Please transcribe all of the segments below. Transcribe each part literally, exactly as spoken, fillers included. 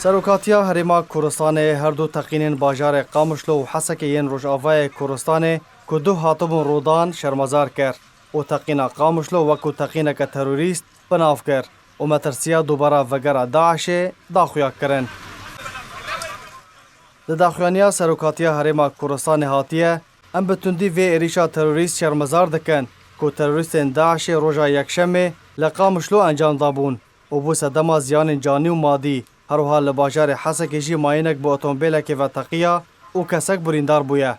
Serokatiya Herêma Kurdistanê her du teqînên bajarê Qamişlo û Hesekê yên Rojavayê Kurdistanê ku duh hatibûn rûdan şermezar kir û teqîna Qamişlo wekû teqîneke terorîst bi nav kir û metirsiya dubara vegera DAIŞê daxuya kirin. Di daxuyaniya Serokatiya Herêma Kurdistanê hatiye, em bi tundî vê êrîşa terorîst şermezar dikin ku terorîstên DAIŞê roja Yekşemê li Qamişlo encam dabûn û bû sedema ziyanên canî û madî. Her wiha li bajarê Hesekê jî mayînek bi otomobîlekê ve teqiya û kesek birîndar bûye.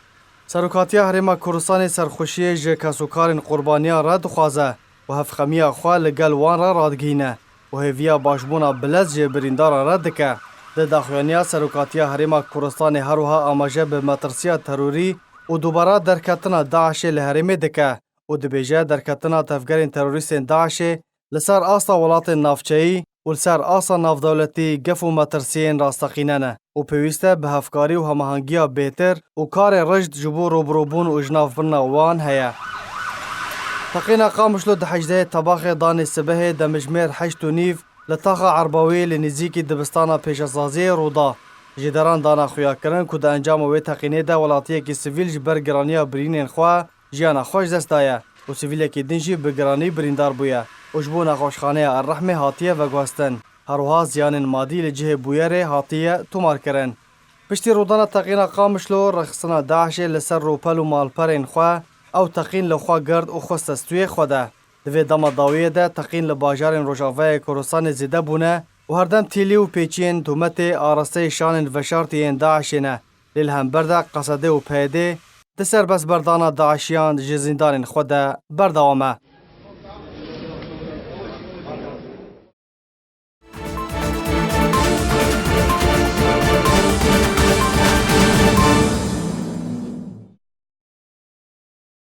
Serokatiya Herêma Kurdistanê serxweşiyê ji kesûkarên qurbaniyan re dixwaze û hevxemiya xwe li gel wan re radigihîne û hêviya başbûna bilez ji birîndaran re dike. Di daxuyaniya Serokatiya Herêma Kurdistanê her wiha amaje bi metirsiya terorî û dubara derketina DAIŞê li herêmê dike û dibêje derketina tevgerên terorîstên DAIŞê li ser asta welatên navçeyî û li ser asta navdewletî gef û metirsiyên rasteqîne ne û pêwîst e bi hevkarî û hemahengiya bêtir û karê rijd ji bo rûbirûbûn û jinavbirina wan heye. Teqîna Qamişlo di hejdehê Tebaxê danê sibehê demijmêr heşt û nîv li taxa Erbawî li nêzîkî dibistana pêşesaziyê rû da. Jêderan dana xuyakirin ku di encama wê teqînê de welatiyekî sivîl ji ber giraniya birînên xwe jiyana xwe ji dest daye û sivîlekî din jî bi giranî birîndar bûye û ji bo nexweşxaneya El Rehmê hatiye veguhestin. Her wiha ziyanên madî li cihê bûyerê hatiye tomarkirin. Piştî rûdana teqîna Qamişlo, rêxistina DAIŞê li ser rûpel û malperên xwe ew teqîn li xwe girt û xiste stûyê xwe de. Di vê dema dawiyê de teqîn li bajarên Rojavayê Kurdistanê zêde bûne û herdem tîlî û pêçiyên tometê arasteyê şanên veşartî yên DAIŞê ne. Lê li hember de Qesedê û PYDê di serbestberdana DAIŞiyan ji zîndanên xwe de berdewam e.